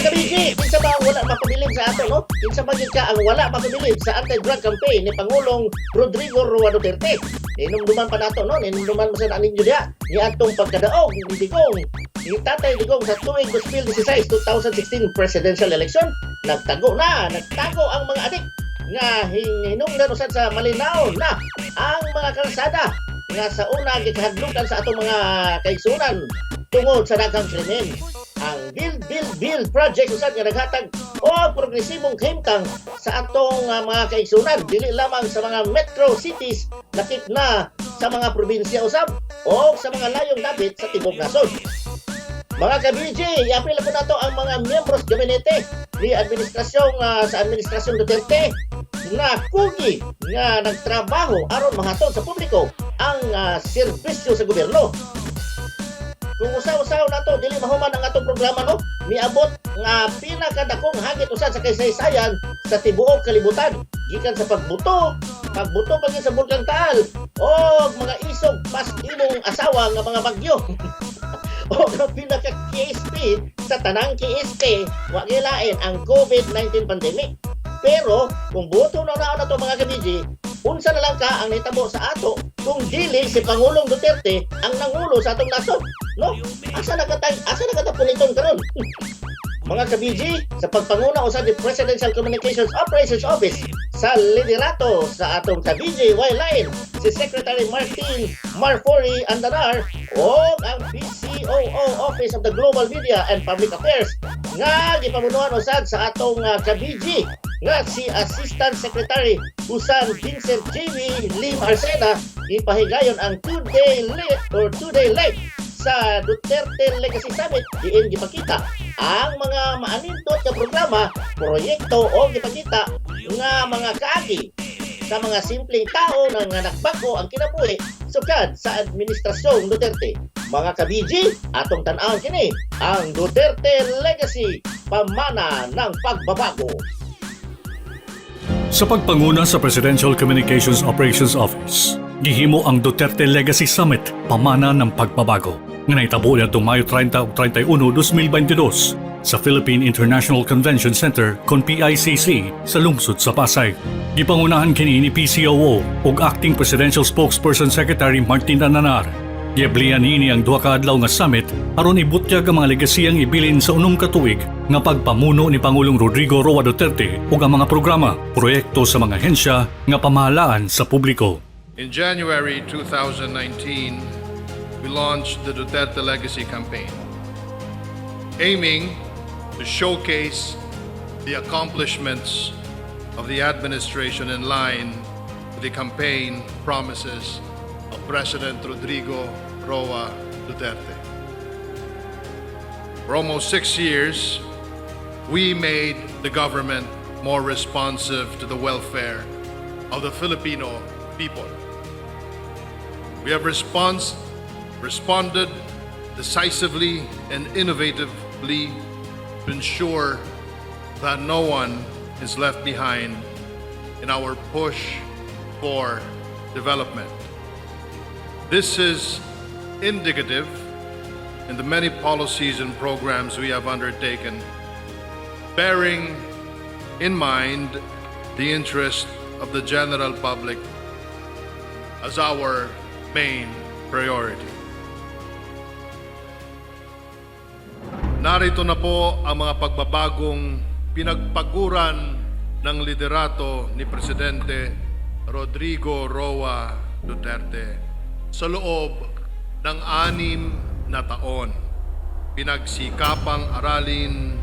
Mga ka-BG, kinsa ba ang wala mapabilib sa ato, no? Kinsa ba gyud ka ang wala mapabilib sa anti-drug campaign ni Pangulong Rodrigo Roa Duterte? Ninumduman pa nato, no? Ninumduman mo sa ninyo diha ni atong pagkadaog ni Digong, ni Tatay Digong sa tuig 2016, 2016 presidential election. Nagtago na, nagtago ang mga adik nga hinungdan usad sa malinaw na ang mga kalsada nga sa una gikahadlukan sa atong mga kaigsunan tungod sa daghang krimen. Ang Build, Build, Build project usad nga naghatag og progresibong kahimtang sa atong mga kaigsunan, dili lamang sa mga metro cities, lakip na sa mga probinsya usab o sa mga layong dapit sa tibok nasod. Mga ka-BG, iapil po nato ang mga miyembros gabinete ni administrasyong sa administrasyong Duterte nga kugi nga nagtrabaho aron mahatod sa publiko ang serbisyo sa gobyerno. Kung usaw-usaw nato, dili mahuman ang atong programa, no? Miabot nga pinakadakong hagit usad sa kasaysayan sa tibuok kalibutan gikan sa pagbuto pagin sa Bulkang Taal o mga isog pas imong asawa nga mga bagyo o ang pinaka KSP sa tanang KSP, wa gilain ang COVID-19 pandemic. Pero kung buto na na to, mga ka-BG, unsa na lang ka ang nahitabo sa ato kung dili si Pangulong Duterte ang nangulo sa atong nasod, no? Asa na kata puniton karon? Mga ka-BG, sa pagpanguna usab ni Presidential Communications Operations Office sa liderato sa atong ka-BG Y-Line, si Secretary Martin Marfori Andanar, o ang PCOO Office of the Global Media and Public Affairs nga gipamunuan usab sa atong ka-BG nga si Assistant Secretary Jusan Vincent J.V. Lim Arcena, ipahigayon ang 2-day late or 2-day late sa Duterte Legacy Summit diin gipakita ang mga maanindot nga programa, proyekto o gipakita nga mga kaagi sa mga simpleng tao na nga nagbag-o ang kinabuhi sukad sa administrasyong Duterte. Mga ka-BG, atong tan-awon kini ang Duterte Legacy, pamana ng pagbabago. Sa pagpanguna sa Presidential Communications Operations Office, gihimo ang Duterte Legacy Summit, pamana ng pagbabago, nga nahitabo niadtong Mayo 30 ug 31, 2022 sa Philippine International Convention Center kon PICC sa lungsod sa Pasay. Gipangunahan kini ni PCOO ug Acting Presidential Spokesperson Secretary Martin Andanar. Giablian niini ang duha ka adlaw nga summit aron ibutyag ang mga legasiyang ibilin sa 6 ka tuig nga pagpamuno ni Pangulong Rodrigo Roa Duterte ug ang mga programa, proyekto sa mga ahensya nga pamahalaan sa publiko. In January 2019, we launched the Duterte Legacy Campaign, aiming to showcase the accomplishments of the administration in line with the campaign promises of President Rodrigo Roa Duterte. For almost 6 years, we made the government more responsive to the welfare of the Filipino people. We have responded decisively and innovatively to ensure that no one is left behind in our push for development. This is indicative in the many policies and programs we have undertaken, bearing in mind the interest of the general public as our main priority. Narito na po ang mga pagbabagong pinagpaguran ng liderato ni Presidente Rodrigo Roa Duterte sa loob ng 6 na taon. Pinagsikapang aralin,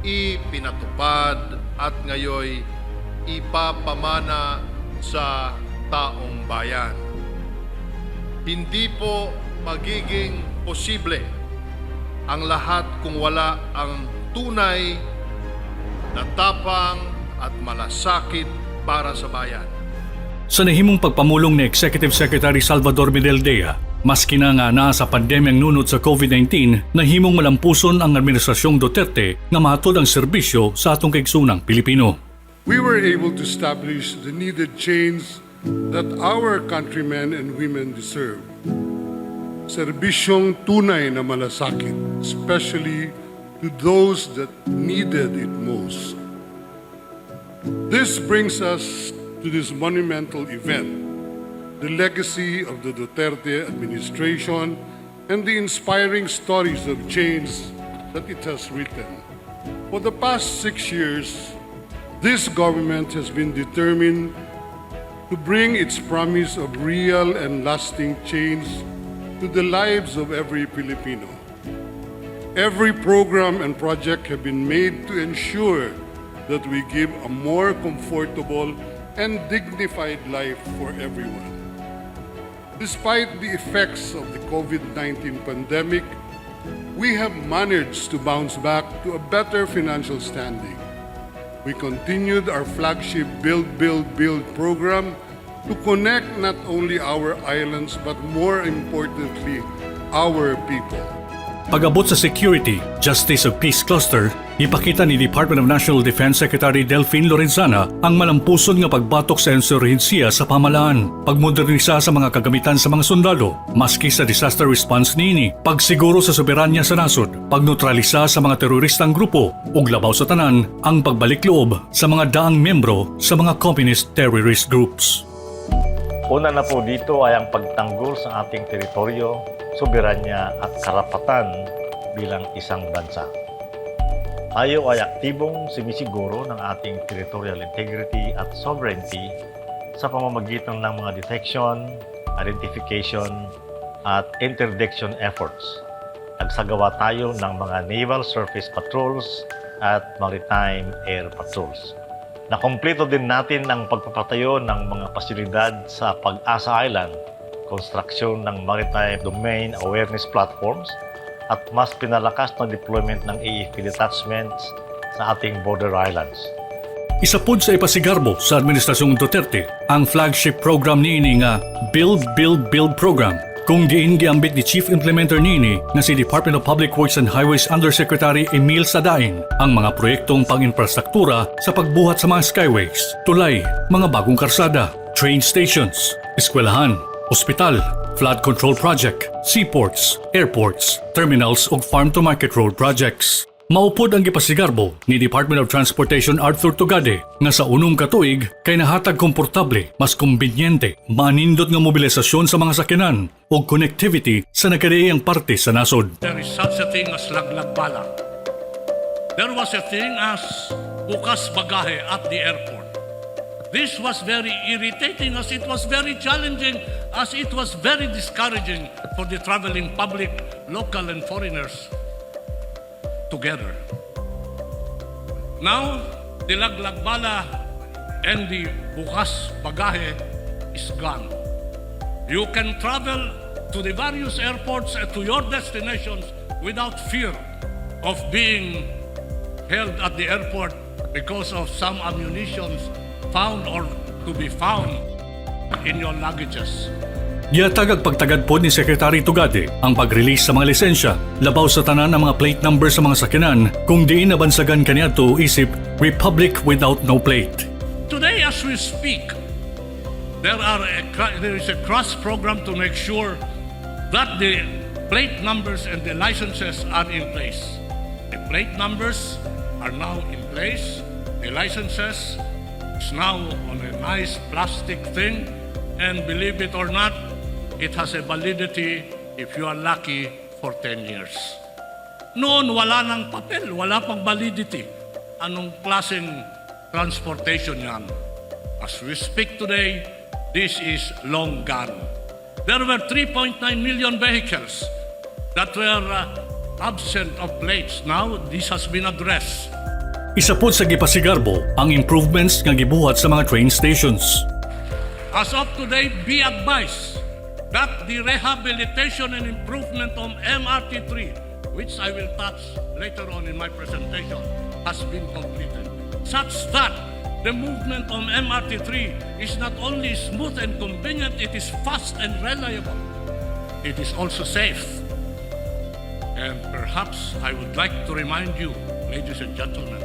ipinatupad at ngayoy ipapamana sa taong bayan. Hindi po magiging posible ang lahat kung wala ang tunay na tapang at malasakit para sa bayan. Sa nahimong pagpamulong ni Executive Secretary Salvador Medialdea, maski na nga naa sa pandemyang nunot sa COVID-19, nahimong malampuson ang Administrasyong Duterte nga mahatod ang serbisyo sa atong kaigsoonang Pilipino. We were able to establish the needed change that our countrymen and women deserve. Serbisyong tunay na malasakit, especially to those that needed it most. This brings us to this monumental event, the legacy of the Duterte administration and the inspiring stories of change that it has written. For the past 6 years, this government has been determined to bring its promise of real and lasting change to the lives of every Filipino. Every program and project have been made to ensure that we give a more comfortable and dignified life for everyone. Despite the effects of the COVID-19 pandemic, we have managed to bounce back to a better financial standing. We continued our flagship Build, Build, Build program to connect not only our islands but, more importantly, our people. Pag-abot sa Security, Justice ug Peace Cluster, ipakita ni Department of National Defense Secretary Delfin Lorenzana ang malampuson nga pagbatok sa insurhensiya sa pamahalaan, pagmodernisa sa mga kagamitan sa mga sundalo, maski sa disaster response niini, pagsiguro sa soberanya sa nasod, pagnutralisa sa mga teroristang grupo, ug labaw sa tanan, ang pagbalik loob sa mga daang miyembro sa mga communist terrorist groups. Una na po dito ay ang pagtanggol sa ating teritoryo, soberanya at karapatan bilang isang bansa. Tayo ay aktibong sumisiguro ng ating territorial integrity at sovereignty sa pamamagitan ng mga detection, identification, at interdiction efforts. Nagsagawa tayo ng mga naval surface patrols at maritime air patrols. Nakumpleto din natin ang pagpapatayo ng mga pasilidad sa Pag-asa Island, konstruksyon ng maritime domain awareness platforms, at mas pinalakas na deployment ng AFP detachments sa ating border islands. Isa pod sa ipasigarbo sa Administrasyong Duterte ang flagship program niini nga Build, Build, Build program, kung diin giambit ni Chief Implementer niini nga si Department of Public Works and Highways Undersecretary Emil Sadain ang mga proyektong pang-infrastruktura sa pagbuhat sa mga skyways, tulay, mga bagong karsada, train stations, eskwelahan, ospital, flood control project, seaports, airports, terminals ug farm-to-market road projects. Maupod ang gipasigarbo ni Department of Transportation Arthur Tugade nga sa unom ka tuig kay nahatag komportable, mas kumbinyente, manindot nga mobilisasyon sa mga sakyanan ug connectivity sa nagkadaiyang parte sa nasod. There is such a thing as laglag bala. There was a thing as bukas bagahe at the airport. This was very irritating, as it was very challenging, as it was very discouraging for the traveling public, local and foreigners together. Now, the laglag bala and the bukas bagahe is gone. You can travel to the various airports and to your destinations without fear of being held at the airport because of some ammunitions found or to be found in your luggages. Gihatag ag pagtagad pod ni Secretary Tugade ang pag-release sa mga lisensya, labaw sa tanan ang mga plate number sa mga sakyanan, kung diin nabansagan kaniadto isip Republic without no plate. Today, as we speak, there is a cross program to make sure that the plate numbers and the licenses are in place. The plate numbers are now in place. The licenses is now on a nice plastic thing. And believe it or not, it has a validity, if you are lucky, for 10 years. Noon, wala nang papel, wala pang validity. Anong klaseng transportation yan? As we speak today, this is long gone. There were 3.9 million vehicles that were absent of plates. Now, this has been addressed. Isa pod sa gipasigarbo ang improvements nga gibuhat sa mga train stations. As of today, be advised that the rehabilitation and improvement of MRT3, which I will touch later on in my presentation, has been completed, such that the movement on MRT3 is not only smooth and convenient, it is fast and reliable. It is also safe. And perhaps I would like to remind you, ladies and gentlemen,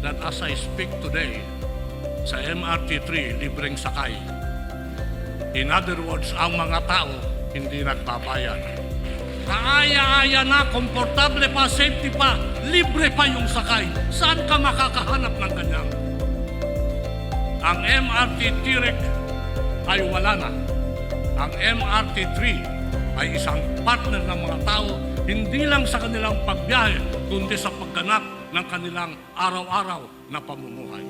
that as I speak today, sa MRT3, libreng sakay. In other words, ang mga tao hindi nagbabayad. Kaaya-aya na, komportable pa, safety pa, libre pa yung sakay. Saan ka makakahanap ng ganyan? Ang MRT Tirik ay wala na. Ang MRT3 ay isang partner ng mga tao, hindi lang sa kanilang pagbiyahe, kundi sa pagganap ng kanilang araw-araw na pamumuhay.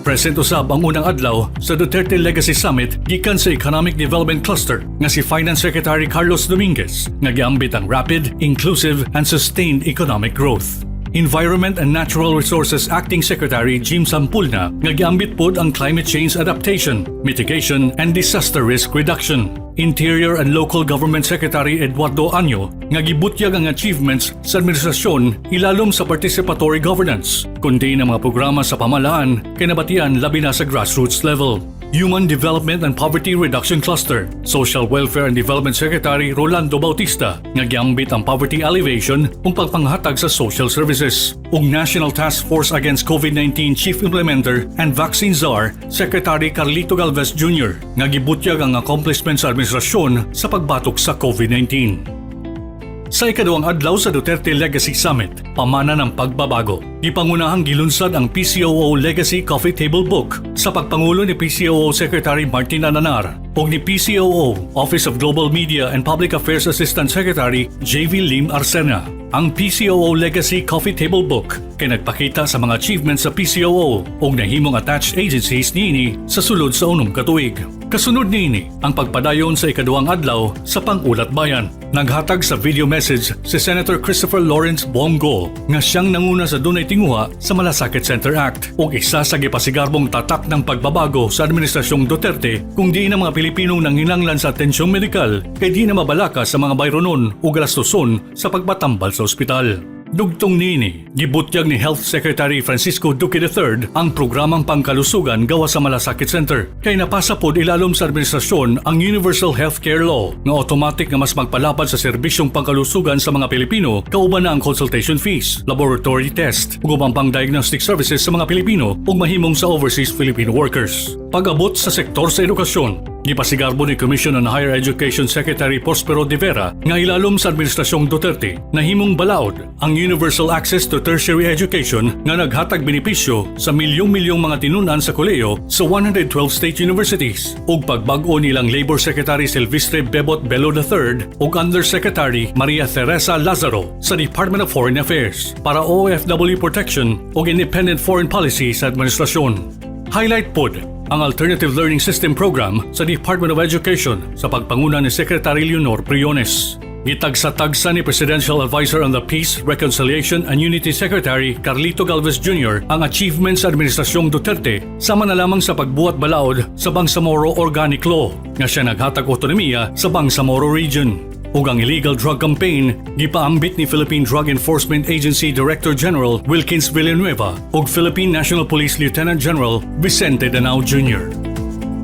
Present usab ang unang adlaw sa Duterte Legacy Summit gikan sa Economic Development Cluster nga si Finance Secretary Carlos Dominguez nga giambit ang rapid, inclusive and sustained economic growth. Environment and Natural Resources Acting Secretary Jim Sampulna nga giambit pod ang climate change adaptation, mitigation and disaster risk reduction. Interior and Local Government Secretary Eduardo Año nga gibutyag ang achievements sa administrasyon ilalom sa participatory governance, kundi ang mga programa sa pamahalaan kay nabatian labi na sa grassroots level. Human Development and Poverty Reduction Cluster, Social Welfare and Development Secretary Rolando Bautista nga giambit ang poverty alleviation ug pagpanghatag sa social services. Ug National Task Force Against COVID-19 Chief Implementer and Vaccine Czar Secretary Carlito Galvez Jr. nga gibutyag ang accomplishment sa administrasyon sa pagbatok sa COVID-19. Sa ikaduhang adlaw sa Duterte Legacy Summit, pamana ng pagbabago. Gipangunahang gilunsad ang PCOO Legacy Coffee Table Book sa pagpangulo ni PCOO Secretary Martin Andanar ug ni PCOO Office of Global Media and Public Affairs Assistant Secretary JV Lim Arsena. Ang PCOO Legacy Coffee Table Book kay nagpakita sa mga achievements sa PCOO ug nahimong attached agencies niini sa sulod sa 6 ka tuig. Kasunod niini ang pagpadayon sa ikaduhang adlaw sa Pang-ulat Bayan. Naghatag sa video message si Senator Christopher Lawrence Bong Go nga siyang nanguna sa dunay tinguha sa Malasakit Center Act ug isa sa gipasigarbong tatak ng pagbabago sa administrasyong Duterte kung diin ang mga Pilipinong nanginanglan sa atensyong medikal kay di na mabalaka sa mga bayronon o gastuson sa pagpatambal sa ospital. Dugtong niini, gibutyag ni Health Secretary Francisco Duque III ang programang pangkalusugan gawa sa Malasakit Center. Kay napasa pod ilalom sa administrasyon ang Universal Healthcare Law nga automatic nga mas magpalapad sa serbisyong pangkalusugan sa mga Pilipino kauban na ang consultation fees, laboratory test ug uban pang diagnostic services sa mga Pilipino ug mahimong sa overseas Filipino workers. Pag-abot sa sektor sa edukasyon, gipasigarbo ni Commission on Higher Education Secretary Prospero De Vera nga ilalom sa administrasyong Duterte nahimong balaod ang universal access to tertiary education nga naghatag benepisyo sa milyong-milyong mga tinunan sa kolehiyo sa 112 state universities ug pagbag-o nilang Labor Secretary Silvestre Bebot Bello III ug Undersecretary Maria Teresa Lazaro sa Department of Foreign Affairs para OFW protection ug independent foreign policy sa administrasyon. Highlight pod ang Alternative Learning System Program sa Department of Education sa pagpanguna ni Secretary Leonor Briones. Gitagsa-tagsa ni Presidential Advisor on the Peace, Reconciliation and Unity Secretary Carlito Galvez Jr. ang achievements sa Administrasyong Duterte sama na lamang sa pagbuhat balaod sa Bangsamoro Organic Law nga siya naghatag otonomiya sa Bangsamoro Region. Ug ang illegal drug campaign gipaambit ni Philippine Drug Enforcement Agency Director General Wilkins Villanueva ug Philippine National Police Lieutenant General Vicente Danao Jr.